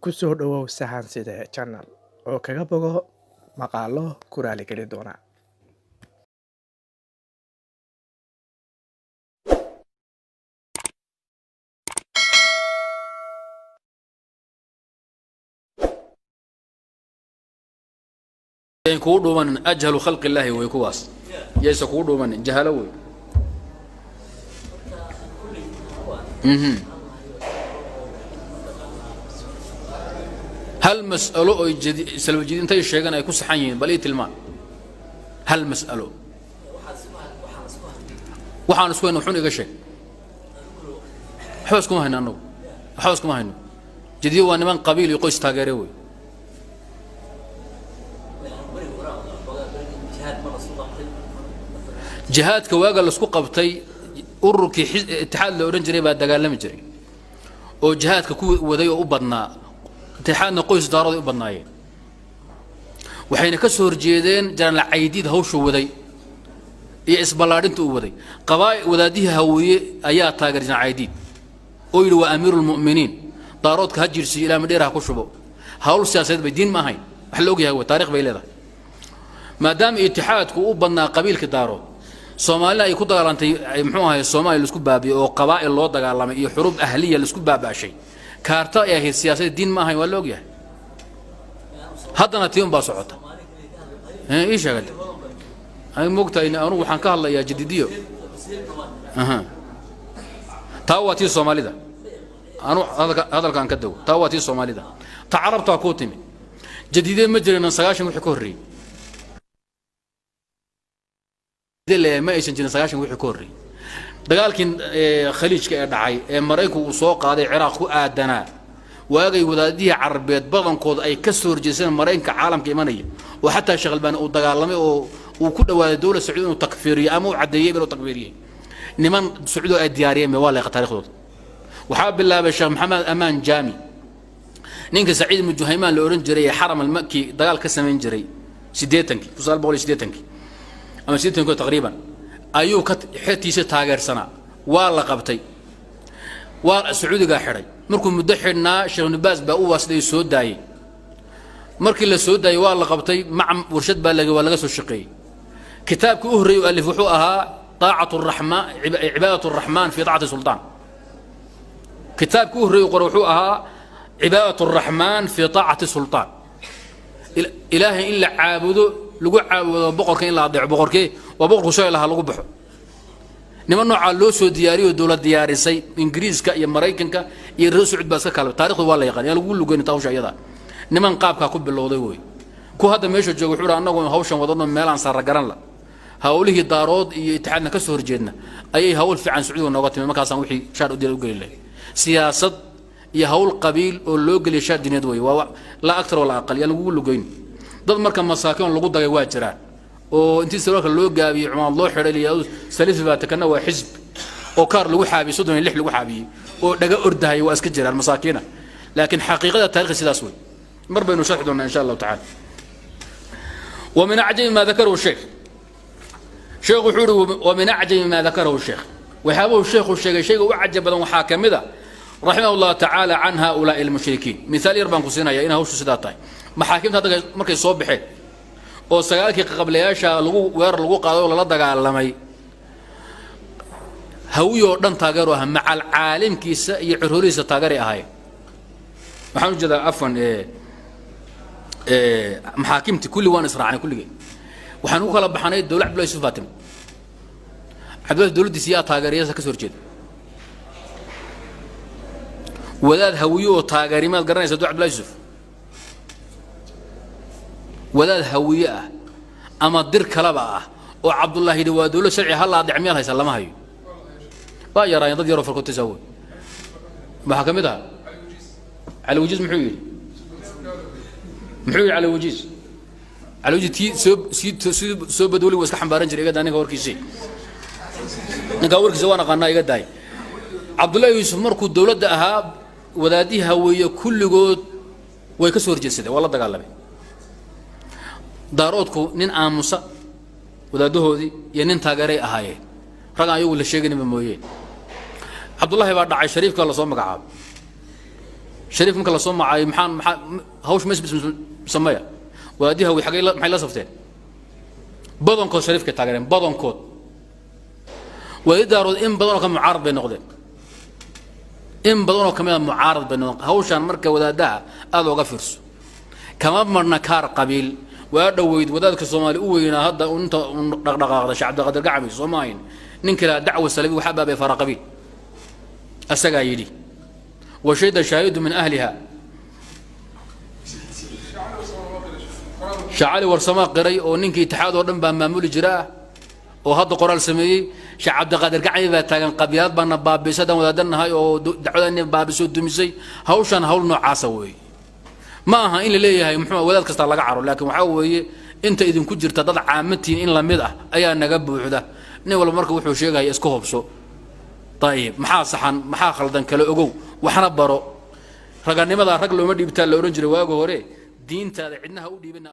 Ku soo dhowow Sahan Side Channel oo kaga bogo maqaallo ku raaligeli doona. Kugu dhuumanin, ajhalu khalqi illaahi wey kuwaas, yaysa kugu dhuumanin, jahalo wey. Hal mas'alo oy salafijid intay sheegan ay ku saxan yihiin bal ii tilmaan. Hal mas'alo waxaan isku hayno xun iga sheeg. Waxba iskuma hayno annagu, waxba iskuma hayno. Jadiid waa niman qabiil iyo qoys taageere wey. Jihaadka waaga laisku qabtay, ururkii itixaad la odhan jiray baa dagaalami jiray oo jihaadka ku waday oo u badnaa. Itixaadna qoys daaroday u badnaayeen, waxayna ka soo horjeedeen Janaraal Caydiid hawshu waday iyo isballaadhinta uu waday. Qabaa wadaadihii Hawiye ayaa taageer Janaraal Caydiid oo yidhi waa amiiru lmu'miniin, daaroodka ha jiirsiiyo, ilaa madheer ha ku shubo. Hawl siyaasadeed bay, diin ma ahayn. Wax la ogyahay wey, taarikh bay leedahay. Maadaama itixaadku u badnaa qabiilka daarood, Soomaalina ay ku dagaalantay, muxuu ahay, Soomaaliya laisku baabiyey oo qabaa'il loo dagaalamay iyo xuruub ahliya laisku baaba'shay, kaarta ay ahayd siyaasadda, diin ma ahayn, waa la ogyahay. Haddana tii un baa socota. Ii sheegata aniga moogtahay, anugu waxaan ka hadlayaa jadiidiyo. Taa waa tii Soomaalida, anu hadalkaan ka dago. Taa waa tii Soomaalida, ta Carabtaa kuu timi. Jadiidee ma jirin 90 wixii ka horreeyey, ma aysan jirin 90 wixii ka horreeyey. Dagaalkii Khaliijka ee dhacay ee Maraykanku uu soo qaaday Ciraaq ku aadanaa, waagay wadaadihii Carabeed badankooda ay ka soo horjeesteen Maraykanka caalamka imanaya, oo xataa Sheekh Albaani uu dagaalamay oo uu ku dhawaaday dowlad Sacuudi inuu takfiiriyo ama uu caddeeyey inuu takfiiriyey, niman Sacuudi ay diyaariyeen waa leeqa taariikhdooda. Waxaa bilaabay Sheekh Maxamed Amaan Jaami, ninka Saciid ibnu Juhaymaan la odhan jiray ee Xaram Almaki dagaal ka samayn jiray 80-kii, 1980-kii ama 80-kii taqriiban, ayuu ka xertiisa taageersanaa. Waa la qabtay, waa Sacuudigaa xidhay. Markuu muddo xidhnaa, Sheekh Ibnu Baas baa u waasday, soo daayey. Markii la soo daayey waa la qabtay, maca warshad baa waa laga soo shaqeeyey. Kitaabkii u horreeyey u alif wuxuu ahaa taacatu raxmaan, cibaadat araxmaan fi taacati sultaan. Kitaabkii u horreeyey qore wuxuu ahaa cibaadat araxmaan fi taacati sultaan, Ilaahay in la caabudo, lagu caabudo boqorka, in la adeeco boqorkee, waa boqorku shalay lahaa lagu baxo. Niman noocaa loo soo diyaariyo, dowlad diyaarisay, Ingiriiska iyo Maraykanka iyo reer Sacuud baa iska kala. Taarikhdu waa la yaqaan, yaan lagu lugeyn hawsha iyada. Niman qaabkaa ku bilowday wey. Ku hadda meesha jooga wuxuu annagu hawshan wadano meelaan saara garan la, hawlihii daarood iyo itixaadna ka soo horjeedna, ayay hawl fiican Sacuudiga nooga timi. Markaasaan wixii shaar u geli lahay siyaasad iyo hawl qabiil oo loo geliya shaar diineed wey, waa laa aktar walaa aqal, yaan lagugu lugeyn. Dad marka masaakiin lagu dagay waa jiraan oo intii sarwaalka loo gaabiyey, cumaad loo xidhay, liyaadu salifi baa takana waa xisb, oo kaar lagu xaabiyey, 36 lagu xaabiyey oo dhaga ordahaya, waa iska jiraan masaakiina. Laakiin xaqiiqada taarikhda sidaas wey, mar baynu sharxi doonaa insha Allahu tacala. Wa min acjabi maa dakarahu sheekh, sheekhu wuxuu uhi wa min acjabi maa dakarahu sheekh, waxyaabahu sheekhu sheegay shayga u cajab badan waxaa ka mid a, raximah llahu tacaala, can haulaai almushrikiin. Mihaal yar baan ku siinaya in hawshu sidaa tahay. Maxaakimta hadda markay soo baxeen oo 9-kii qaqablayaasha lagu weerar lagu qaaday oo lala dagaalamay, Hawiyo oo dhan taageero ah, macal caalimkiisa iyo cirhoolihiisa taageeray ahaayeen. Waxaan ujeedaa, afwan, maxaakimti kulli waan israacnay kulligeen. Waxaan ku kala baxnay dowlad Cabdullahi Yusuf baa timid. Cabdullahi dowladdiisa yaa taageerayasa ka soo horjeeda? Wadaad Hawiye oo taageerimaad garanaysa dowlad Cabdullahi Yusuf? Wadaad Hawiye ah ama dir kaleba ah oo Cabdullahi yidhi waa dowlad sharci halla adeec miyaad haysa? Lama hayo, waa yaraayeen dad yaroo farkotisa wey. Waxaa ka mid ahaa Cali Wajiis. Muxuu yidhi? Muxuu yidhi Cali Wajiis? Cali Wajiis tii soo sii sii soo badwali waa iska xambaaran jiray. Iga daa ninka warkiisii, ninkaa warkiisa waan aqaanaa, iga daay. Cabdullahi Yuusuf markuu dowladda ahaa, wadaadihii Haweeye kulligood way ka soo horjeedsadeen, waa la dagaalamay. Daaroodku nin aamusa wadaadahoodii iyo nin taageeray ahaayeen, rag aan ayagu la sheeganinba mooyeen. Cabdullaahi baa dhacay, Shariifkaa lasoo magacaabay. Shariif marka lasoo macaayay, maxaan maxaa hawsh ma sameeya? Wadaadiha way xagay maxay la safteen? Badankood Shariifkay taageereen, badankood. Wadaadaarood in badan oo ka mucaarad bay noqdeen, in badan oo kamid a mucaarad bay noqdeen. Hawshaan marka wadaadaha aada oga fiirso, kama marna kaar qabiil. Waa dhoweyd wadaadka Soomaali u weynaa hadda inta dhaqdhaqaaqda, Sheekh Cabdiqaadir Gacmi, soo ma ahayn ninka lahaa dacwa salafi waxaa baabay fara qabiil? Asagaa yidhi wa shahida shaahidu min ahliha. Sheekh Cali Warsamaa qiray oo ninkii itixaad oo dhan baa maamuli jira ah oo hadda qoraal sameeyey. Sheekh Cabdiqaadir Gacmi baa taagan, qabyaad baana baabiisay haddaan wadaadanahay oo dacwadana baabisoo dumisay. Hawshan hawl noocaasa weeye. Ma aha in la leeyahay muxuu wadaad kasta laga caro, laakiin waxaa weeye inta idinku jirta dad caamatiin in lamid ah ayaa naga buuxda. Nin walba marka wuxuu sheegaya iska hobso. Ayib, maxaa saxan, maxaa khaldan kale ogow, waxna baro. Raganimada rag looma dhiibtaa la odhan jiray waaga hore. Diintaada cidnaha u dhiibina.